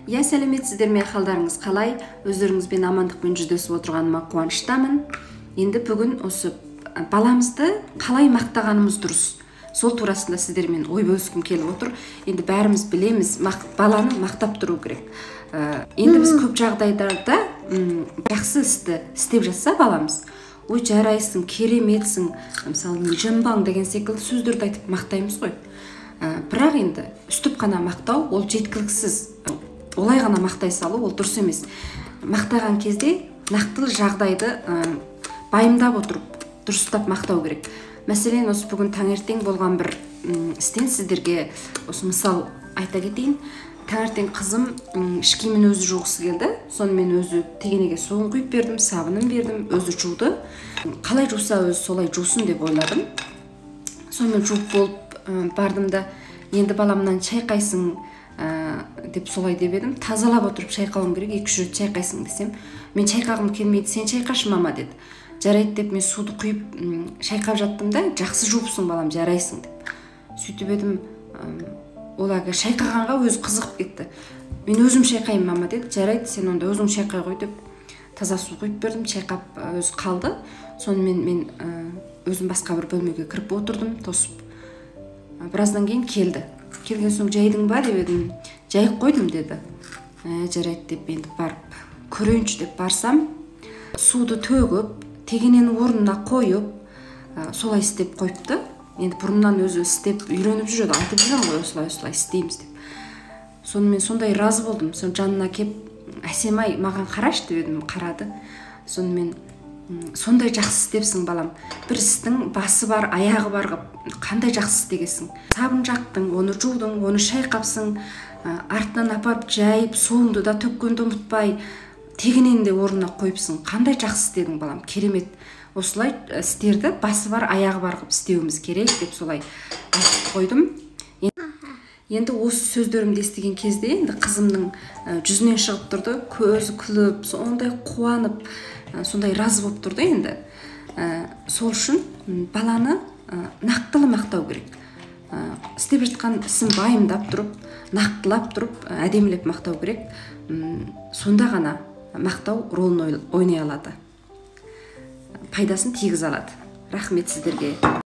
Иә, сәлеметсіздер ме, қалдарыңыз қалай? Өздеріңізбен амандықпен жүздесіп отырғаныма қуаныштамын. Енді бүгін осы баламызды қалай мақтағанымыз дұрыс, сол турасында сіздермен ой бөліскім келіп отыр. Енді бәріміз білеміз, баланы мақтап тұру керек. Енді біз көп жағдайларда жақсы істі істеп жатса баламыз, ой, жарайсың, кереметсің, мысалы, жымбаң деген секілді сөздерді айтып мақтаймыз ғой. Бірақ енді үстіп қана мақтау ол жеткіліксіз. Олай ғана мақтай салу ол дұрыс емес. Мақтаған кезде нақтылы жағдайды байымдап отырып дұрыстап мақтау керек. Мәселен, осы бүгін таңертең болған бір істен сіздерге осы мысал айта кетейін. Таңертең қызым іш киімін өзі жуғысы келді. Сонымен өзі тегенеге суын құйып бердім, сабынын бердім, өзі жуды. Қалай жуса өзі солай жусын деп ойладым. Сонымен жуып болып бардым да, енді баламнан шайқайсың деп солай деп едім. Тазалап отырып шайқауым керек, 2-3 рет шайқайсың десем, мен шайқағым келмейді, сен шайқашы, мама, деді. Жарайды деп мен суды құйып шайқап жаттым да, жақсы жуыпсың, балам, жарайсың деп. Сөйтіп едім, ол әлгі шайқағанға өзі қызығып кетті. Мен өзім шайқаймын, мама, деді. Жарайды, сен онда өзің шайқай ғой деп таза су құйып бердім, шайқап өзі қалды. Сонымен мен өзім басқа бір бөлмеге кіріп отырдым, тосып. Біраздан кейін келді. Келген соң жайдың ба деп едім, жайып қойдым деді. Жарайды деп енді барып көрейінші деп барсам, суды төгіп, тегенені орнына қойып, солай істеп қойыпты. Енді бұрыннан өзі істеп үйреніп жүреді, айтып жүремін ғой, осылай осылай істейміз деп. Сонымен сондай разы болдым. Сон жанына кеп, Әсемай, маған қарашы деп едім, қарады. Сонымен сондай жақсы істепсің, балам. Бір істің басы бар, аяғы бар қып, қандай жақсы істегенсің. Сабын жақтың, оны жудың, оны шайқапсың, артынан апарып жайып, суыңды да төккенді ұмытпай, тегінен де орнына қойыпсың. Қандай жақсы істедің, балам, керемет. Осылай істерді басы бар, аяғы бар қып істеуіміз керек деп солай айтып қойдым. Енді осы сөздерімді естіген кезде енді қызымның жүзінен шығып тұрды, көзі күліп, сондай қуанып, сондай разы болып тұрды енді. Сол үшін баланы нақтылы мақтау керек. Істеп жатқан ісін байымдап тұрып, нақтылап тұрып, әдемілеп мақтау керек. Сонда ғана мақтау рөлін ойнай алады, пайдасын тигізе алады. Рахмет сіздерге.